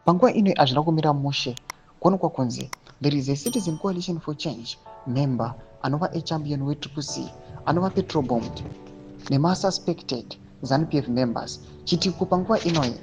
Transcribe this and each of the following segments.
Panguva ino hazvina kumira mushe. Kuonekwa kunzi there is a Citizen Coalition for Change member anova a champion weTriple C anova petrol bombed nemasuspected ZANU-PF members. Chitiko panguva inoyi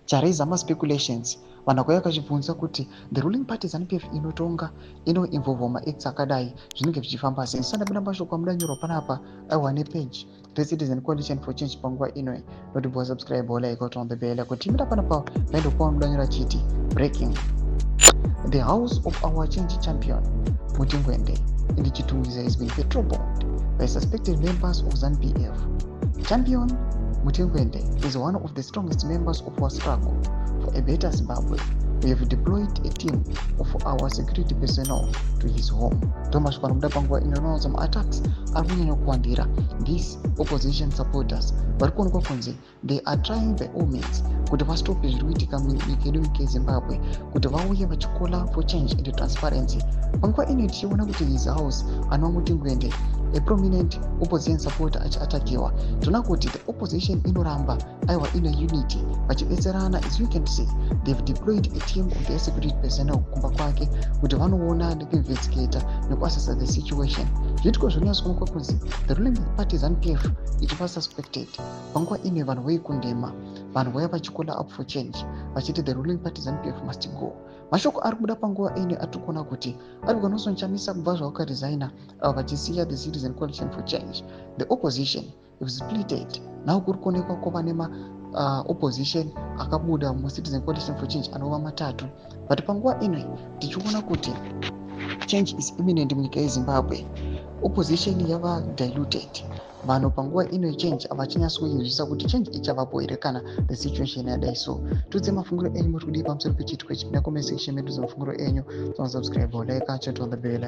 charaisa maspeculations. Vanhu vakauya vakachibvunza kuti the ruling party ZANU-PF inotonga inoinvolva maacts akadai, zvinenge zvichifamba sei? Sandapinda mashoko amudanyorwa panapa, aiwa, nepage reCitizen Coalition for Change panguva inoyi, notibva subscribe, like, on the bell kuti imira panapa vaendokupa mudanyora chiti breaking: the house of our change champion Mutingwende in Chitungwiza has been petrol bombed by suspected members of ZANU-PF. Champion Mutingwende is one of the strongest members of our struggle for a better Zimbabwe. We have deployed a team of our security personnel to his home. Ndomasvika nobuda panguva ino inowanza maattacks ari kunyanya kuwandira these opposition supporters. Vari kuonekwa kunzi they are trying by all means kuti vastope zviri kuitika munyika yedu, nyika yeZimbabwe, kuti vauye vachicalla for change and transparency. Panguva ino tichiona kuti his house, anova Mutingwende, a prominent opposition supporter, achiatakiwa, toona kuti the opposition inoramba, aiwa, ine unity, vachibetserana. As you can see, they've deployed a team of their security personnel kumba kwake kuti vanoona nekuinvestigata nekuassessa the situation. Zviitiko zvinonyatsoonekwa kunzi the ruling party ZANU-PF ichiva suspected. Panguva ino vanhu vaikundema, vanhu vaiva vachicalla up for change vachiti the ruling party ZANU-PF must go. Mashoko ari kubuda panguva ino atiri kuona kuti ari kuNelson Chamisa kubva zvavakaresigna ava vachisiya the Citizen Coalition for Change, the opposition is splitted now. Kuri kuonekwa kwava nema opposition akabuda muCitizen Coalition for Change anova matatu. But panguva ino tichiona kuti change is imminent munyika yeZimbabwe, opposition yava diluted. Vanhu panguva ino yechange havachinyatsonzwisisa kuti change ichavapo here kana the situation yadai. So tiudze mafungiro enyu, muri kudii pamusoro pechiitiko ichi? Pinda comment section medu, mafungiro enyu. Subscribe, like, turn on the bell.